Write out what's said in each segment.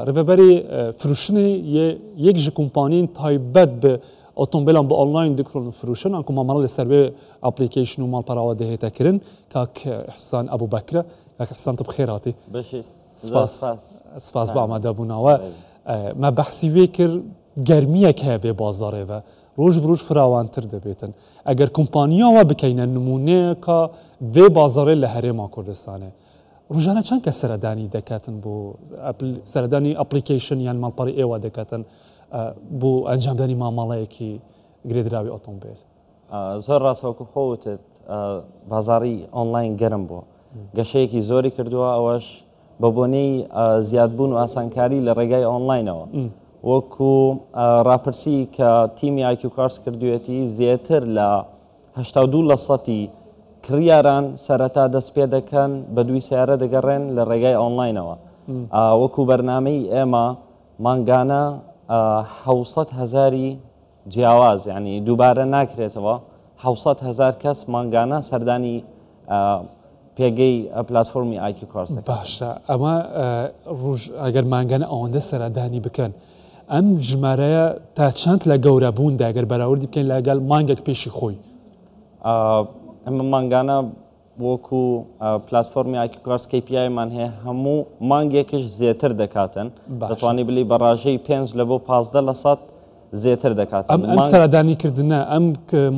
Rêveberê firoştinê yê yek ji kompaniyên taybet bi otomobîlan bi online dikron û firoşin anku mamela li ser wê application û malpera we dihête kirin kak Îhsan Ebûbekir e. Kak Îhsan tu bi xêr hatî. Spas. Spas bi amadebûna we. Me behsî wê kir germiyek heye vê bazarê ve. Roj bi roj firawantir dibêtin. Eger kompaniya we bikeyne nimûneyeka vê bazarê li Herêma Kurdistanê. Rojane çend kes seredanî deketin bo seredanî application yan malperî êwa deketin bo encamdanî mamaleyekî girêdiraوی ئۆتۆمبیل؟ زۆر ڕاستە وەکو خۆ وتت بازاڕی ئۆنلاین گەرم بووە گەشەیەکی زۆری کردووە ئەوەش بە بۆنەی زیادبوون و ئاسانکاری لە ڕێگای ئۆنلاینەوە وەکو ڕاپرسی کە تیمی IQ Cars کردوێتی زیاتر لە 82 لە سەتی کڕیاران سەرەتا دەست پێ دەکەن بە دووی سیارە دەگەڕێن لە ڕێگای ئۆنلاینەوە. وەکو بەرنامەی ئێمە مانگانە 700 هەزاری جیاواز یعنی دووبارە ناکرێتەوە 700 هەزار کەس مانگانە سەردانی پێگەی پلاتفۆرمی IQ Cars دەکەن. باشە ئەمە ڕۆژ ئەگەر مانگانە ئەوەندە سەردانی بکەن ئەم ژمارەیە تا چەند لە گەورە بووندا گەر بەراوردی بکەین لەگەڵ مانگێک پێشی خۆی؟ ئەمە مانگانە وەکو پلاتفۆرمی IQ Cars KPI مان هەیە هەموو مانگێکش زیاتر دەکاتن دەتوانی بلی بە ڕاژەی 5 لە بۆ 15 لە سەد زیاتر دەکات. ئەم سەردانی کردنە ئەم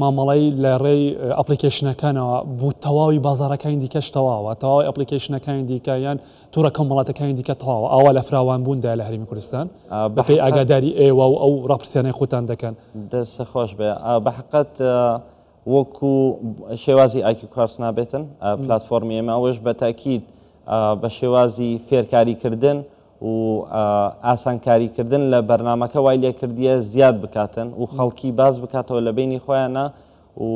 مامەڵەی لە ڕێی application ەکانەوە بۆ تەواوی بازارەکانی دیکەش تەواوە تەواوی application ەکانی دیکە یان تۆڕە کۆمەڵاتەکانی دیکە تەواوە ئاوا لە فراوانبووندا لە هەرێمی کوردستان بەپێی ئاگاداری ئێوە و ئەو ڕاپرسیانەی خۆتان دەکەن؟ دەست خۆش بێ بە حقت وەکو شێوازی IQ Cars نابێتن پلتفۆرمی ئێمە ئەوەش بە تاکید بە شێوازی فێرکاریکردن و ئاسانکاریکردن لە بەرنمەکە وای لێکردیە زیاد بکاتن و خەڵکی باز بکاتەوە لە بینی خۆیانە و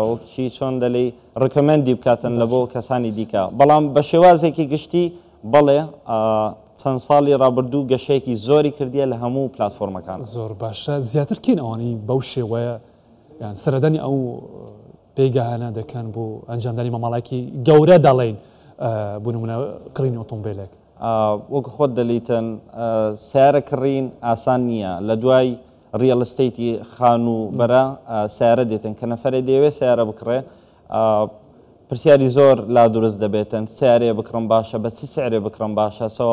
وەکچی چۆن دەلێی recommend ی بکاتن لە بۆ کەسانی دیکە بەڵام بە شێوازێکی گشتی بەڵێ چەند ساڵی ڕابردوو گەشەیەکی زۆری کردیە لە هەموو پلاتفۆرمەکان. زۆر باشە زیاتر کێن ئەوانەی بەو شێوەیە یان سەردانی ئەو پێگەهانە دەکەن بۆ ئەنجامدانی مامەڵایەکی گەورە دەڵێین بۆ نمونە کڕینی ئۆتۆمبیلێک؟ وەک خۆت دەلیتن سیارە کڕین ئاسان نییە لە دوای real estate ی خانوو بەرە سیارە دێتن کە نەفەرێ دەیەوێت سیارە بکڕێ پرسیاری زۆر لا دروست دەبێتن سیارەیە بکڕم باشە بە چ سعرێ بکڕم باشە so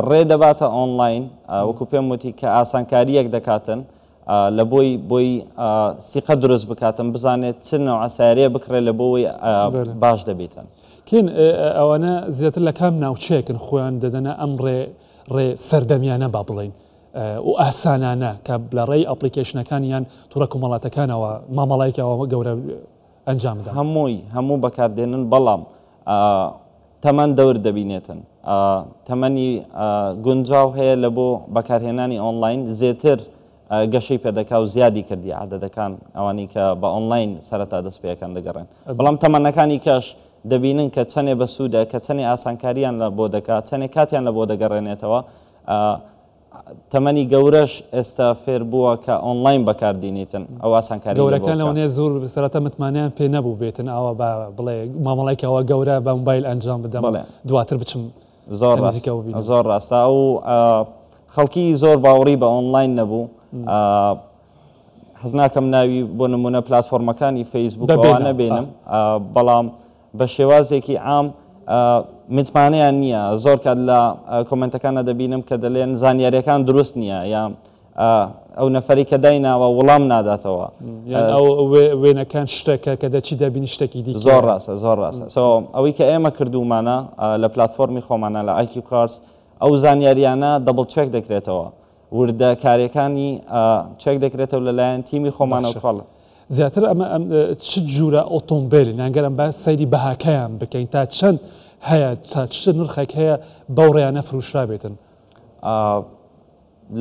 ڕێ دەباتە ئۆنلاین وەکو پێم وتی کە ئاسانکاریەک دەکاتن لە بۆی بۆی سیقە دروست بکاتن بزانێت چ نەوعە سیارەیە بکڕێ لە بۆی باش دەبیتن. کێن ئەوانە زیاتر لە کام ناوچەیەکن خۆیان دەدەنە ئەم ڕێ ڕێ سەردەمیانە با بڵێین و ئاسانانە کە لە ڕێی application ەکان یان تۆڕە کۆمەڵاتەکانەوە مامەڵەیەکی ئەوە گەورە ئەنجام بدەن؟ هەمووی هەموو بەکاردێنن بەڵام تەمەن دەور دەبینێتن تەمەنی گونجاو هەیە لە بۆ بەکارهێنانی ئۆنلاین زێتر گەشەی پێدەکا و زیادی کردی عادەتەکان ئەوانی کە بە ئۆنلاین سەرەتا دەست پێەکەن دەگەڕێن بەڵام تەمەنەکانی کەش دەبینن کە چەنێ بەسوودە کە چەنێ ئاسانکاریان لە بۆ دەکات چەنێ کاتیان لە بۆ دەگەڕێنێتەوە تەمەنی گەورەش ئێستا فێر بووە کە ئۆنلاین بەکار دینیتن ئەو ئاسانکاری گەورەکان لەوانەیە زۆر سەرەتا متمانەیان پێ نەبوو بێتن ئاوا بە بڵێ مامەڵەیەکی ئەوە گەورە بە مۆبایل ئەنجام بدەم دواتر بچم زۆر نزیکەوە بینم. زۆر ڕاستە ئەو خەڵکی زۆر باوەڕی بە ئۆنلاین نەبوو حەز ناکەم ناوی بۆ نمونە پلاتفۆرمەکانی فەیسبوک ئەوانە بێنم بەڵام بە شێوازێکی عام متمانەیان نییە زۆر کات لە کۆمنتەکانە دەبینم کە دەلێن زانیاریەکان دروست نییە یا ئەو نەفەری کە دایناوە وڵام ناداتەوە ئەو وێنەکان شتێکە کە دەچی دەبینی شتێکی دی زۆر ڕاستە زۆر ڕاستە so ئەوەی کە ئێمە کردومانە لە پلتفۆرمی خۆمانە لە IQ Cars ئەو زانیاریانە double check دەکرێتەوە وردەکاریەکانی چێک دەکرێتەوە لەلایەن تیمی خۆمانەوە کۆڵ. زیاتر ئەمە ئەم چ جورە ئۆتۆمبێلن یان گەر ئەم باس سەیری بەهاکەیان بکەین تا چەند هەیە تا چ نرخێک هەیە بەو ڕێیانە فروشرابێتن؟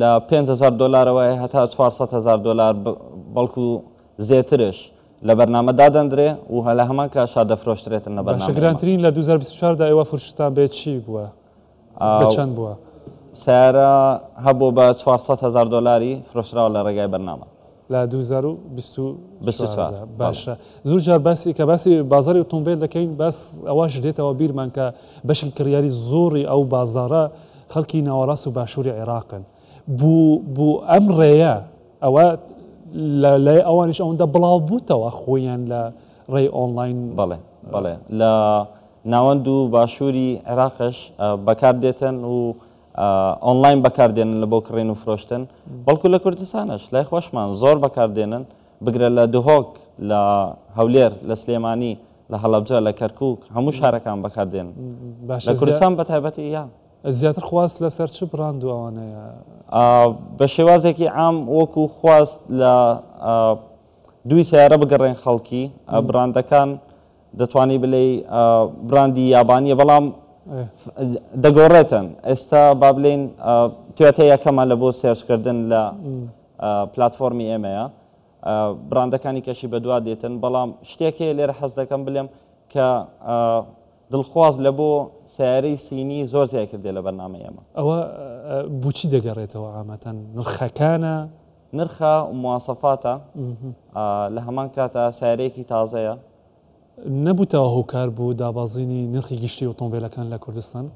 لە 5000 دلارەوە هەتا 400 هزار دلار بەڵکو زێترش لە بەرنامە دادەندرێ و لە هەمان کاتشا دەفرۆشترێتن لە بەرنامە. باشە گرانترین لە 2024 دا ئێوە فرۆشتان بێ چی بووە؟ بە چەند بووە؟ سەیارە هەبووە بە 400 هەزار دۆلاری فرۆشراوە لە ڕێگای بەرنامە. لە 2024 دا. باشە زۆر جار باسی کە باسی بازاری ئۆتۆمبیل دەکەین باس ئەوەش دێتەوە بیرمان کە بەشی کڕیاری زۆری ئەو بازارە خەڵکی ناوەڕاست و باشووری عێراقن بوو بوو ئەم ڕێیە ئەوە لە لای ئەوانیش ئەوەندە بڵاو بووتەوە خۆیان لە ڕێی ئۆنلاین بەڵێ بەڵێ لە ناوەند و باشووری عێراقش بەکار دێتن و ئۆنلاین بەکار دێنن لە بۆ کڕین و فرۆشتن بەڵکو لە کوردستانش لای خۆشمان زۆر بەکار دێنن بگرە لە دهۆک لە هەولێر لە سلێمانی لە هەڵەبجە لە کەرکک هەموو شارەکان بەکار دێن لە کوردستان بە تایبەتی یا زیاتر خواست لەسەر چ بڕاند و ئەوانەیە؟ بە شێوازێکی عام وەکو خواست لە دووی سیارە بگەڕێن خەڵکی بڕاندەکان دەتوانی بلێی براندی یابانیە بەڵام دەگۆڕێتن ئێستا با بلین توێتە یەکەمە لە بۆ سێرچکردن لە پلتفۆرمی ئێمەیە براندەکانی کەشی بەدوا دێتن بەڵام شتێک هەیە لێرە حەز دەکەم بلێم کە دڵخواز لە بۆ سیارەی سینی زۆر زیای کردێ لە بەرنامەی ئێمە. ئەوە بۆچی دەگەڕێتەوە عامەتەن نرخەکانە؟ نرخە و مواسەفاتە لە هەمان کاتا سیارەیەکی تازەیە. نەبووتەوە هۆکار بۆ دابەزینی نرخی گشتی ئۆتۆمبێلەکان لە کوردستان؟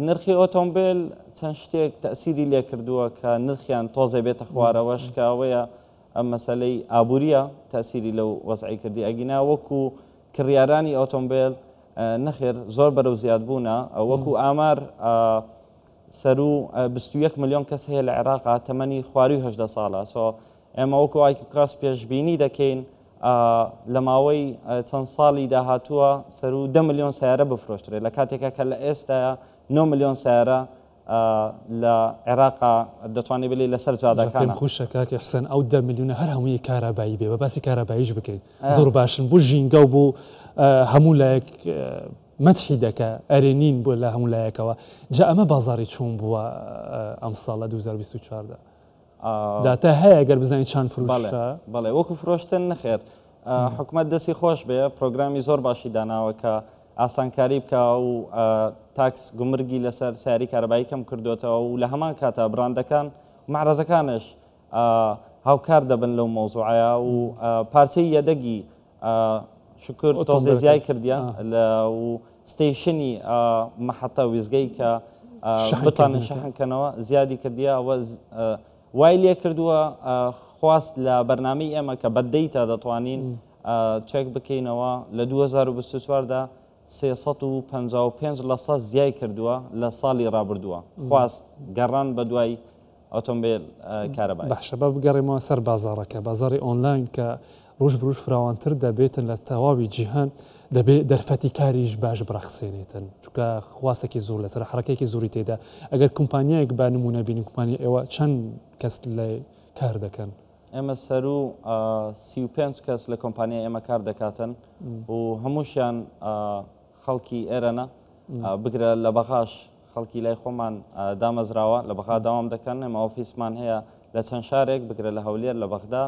نرخی ئۆتۆمبێل چەند شتێک تەسیری لێکردووە کە نرخیان تۆزێ بێتە خوارەوەش کە ئەوەیە ئەم مەسەلەی ئابووریە تەسیری لەو وەزعی کردی ئەگینا وەکو کڕیارانی ئۆتۆمبێل نەخێر زۆر بەرەو زیادبوونە وەکو ئامار سەروو 21 ملیۆن کەس هەیە لە عێراقا تەمەنی خواروی 18 ساڵە so ئێمە وەکو ئایکیوکاس پێشبینی دەکەین لە ماوەی چەند ساڵی داهاتووە سەروو 10 ملیۆن سیارە بفرۆشترێت لە کاتێکا کە لە ئێستایا 9 ملیۆن سیارە لە عێراقا دەتوانێت بلێ لەسەر جادەکان پێم خوشە کاک ئیحسان ئەو 10 ملیۆنە هەر هەمووی کارەبایی بێ بە باسی کارەباییش بکەین زۆر باشن بۆ ژینگە و بۆ هەموو لایەک مەدحی دەکا ئەرێنین بۆ لە هەموو لایەکەوە جا ئەمە بازاڕی چۆن بووە ئەمساڵ لە 2024 دا داتا هەیە گەر بزانین چەند فرۆشرا؟ بەڵێ وەکو فرۆشتن نەخێر حکومەت دەستی خۆش بێ پرۆگرامی زۆر باشی داناوە کە ئاسانکاری بکە و تاکس گومرگی لەسەر سیاری کارەبایی کەم کردوێتەوە و لە هەمان کاتا براندەکان معرەزەکانش هاوکار دەبن لەو مەوزوعەیە و پارچەی یەدەگی شکر تۆزێ زیای کردیە و station ی مەحەتە ویزگەی کە بتوانن شەحن کەنەوە زیادی کردیە ئەوە وای لێ کردووە خواست لە بەرنامەی ئێمە کە بە دەیتا دەتوانین چێک بکەینەوە لە 2024 دا 355 لە سەد زیای کردووە لە ساڵی ڕابردووە خواست گەڕان بە دوای ئۆتۆمبێل کارەبایی. باشە با بگەڕێمەوە سەر بازاڕەکە، بازاڕی ئۆنلاین کە ڕۆژ بە ڕۆژ فراوانتر دەبێتن لە تەواوی جیهان، دەبێ دەرفەتی کاریش باش بڕەخسێنێتن، چونکە خواستێکی زۆر لەسەرە، حەڕەکەیەکی زۆری تێدا، ئەگەر کۆمپانیایەک بە نموونە بینین، کۆمپانیای ئێوە چەند کەس لێ کار دەکەن؟ ئێمە سەروو 35 کەس لە کۆمپانیای ئێمە کار دەکاتن و هەمووشیان خەڵکی ئێرەنە، بگرە لە بەغاش خەڵکی لای خۆمان دامەزراوە لە بەغا داوام دەکەن، ئێمە ئۆفیسمان هەیە لە چەند شارێک بگرە لە هەولێر لە بەغدا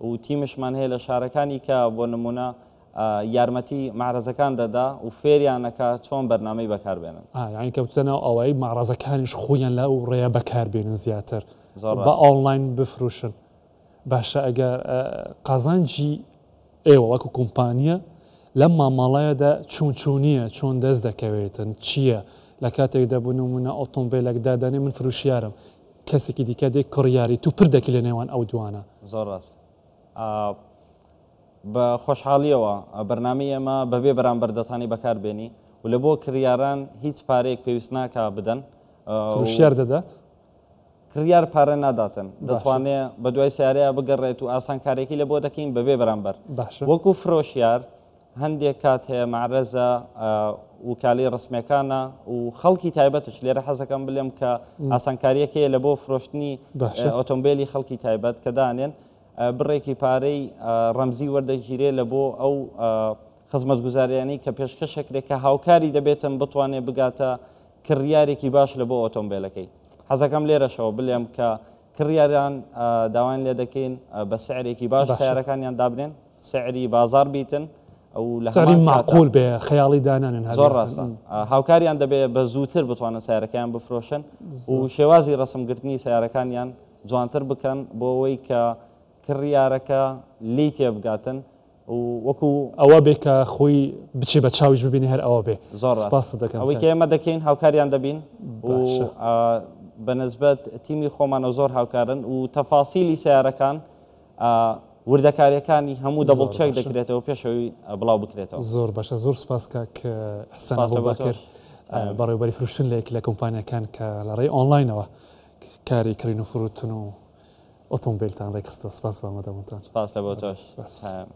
و تیمشمان هەیە لە شارەکانی کە بۆ نمونە یارمەتی مەعرەزەکان دەدا و فێریانەکە چۆن بەرنامەی بەکاربێنن. یانی کەوتە ناو ئەوەی مەعرەزەکانیش خۆیان لەو ڕێیە بەکاربێنن زیاتر بە ئۆنلاین بفروشن. باشە ئەگەر قازانجی ئێوە وەکو کۆمپانیا لەم مامەڵەیەدا چۆن چۆنیە چۆن دەست دەکەوێتن چییە لە کاتێکدا بۆ نمونە ئۆتۆمبیلێک دادەنێ من فروشیارم کەسێکی دیکە دێ کڕیاری تو پردێکی لە نێوان ئەو دوانە. زۆر ڕاست بە خۆشحاڵیەوە بەرنامەی ئێمە بەبێ بەرامبەر دەتانی بەکار بێنی و لە بۆ کڕیاران هیچ پارەیەک پێویست ناکا بدەن. فروشیار دەدات؟ کڕیار پارە ناداتن دەتوانێ بە دوای سیارەیە بگەڕێت و ئاسانکارێکی لە بۆ دەکەین بەبێ بەرامبەر وەکو فرۆشیار هەندێک کات هەیە معرەزە وکالی ڕسمەکانە و خەڵکی تایبەتش لێرە حەزەکەم بلێم کە ئاسانکاریەک هەیە لە بۆ فرۆشتنی ئۆتۆمبیلی خەڵکی تایبەت کە دانێن بڕێکی پارەی ڕەمزی وەردەگیرێ لە بۆ ئەو خزمەتگوزاریانی کە پێشکەشەکرێت کە هاوکاری دەبێتن بتوانێت بگاتە کڕیارێکی باش لە بۆ ئۆتۆمبێلەکەی. حەزەکەم لێرەشەوە بلێم کە کڕیاران داوایان لێ دەکەین بە سعرێکی باش سیارەکانیان دابنێن، سعری بازار بیتن و لە سعری مەعقول بێ، خەیاڵی دانانێن. زۆر ڕاستە. هاوکاریان دەبێ بە زووتر بتوانن سیارەکەیان بفرۆشن و شێوازی ڕەسمگرتنی سیارەکانیان جوانتر بکەن بۆ ئەوەی کە کڕیارەکە لێی تێبگاتن. و وەکو. ئەوە بێ کە خۆی بچێ بە چاویش ببینێ هەر ئەوە بێ. زۆر ڕاست. سپاست دەکەم ئەوەی کاک. کە ئێمە دەکەین هاوکاریان دەبین و باشە. بە نسبەت تیمی خۆمانەوە زۆر هاوکارن و تەفاسیلی سەیارەکان وردەکاریەکانی هەموو double زۆر check باشە. دەکرێتەوە پێش ئەوەی بڵاو بکرێتەوە. زۆر باشە زۆر سپاس کاک ئیحسان سپاس لە بۆ ئەبوبەکر تۆش. تام. بەڕێوبەری فرۆشتن لە یەک لە کۆمپانیاکان کە لە ڕێی ئۆنلاینەوە کاری کڕین و فرۆتن و ئۆتۆمبیلتان ڕێکخستووە. سپاس بۆ ئامادەبوونتان. سپاس لە بۆ تۆش. سپاس. تام.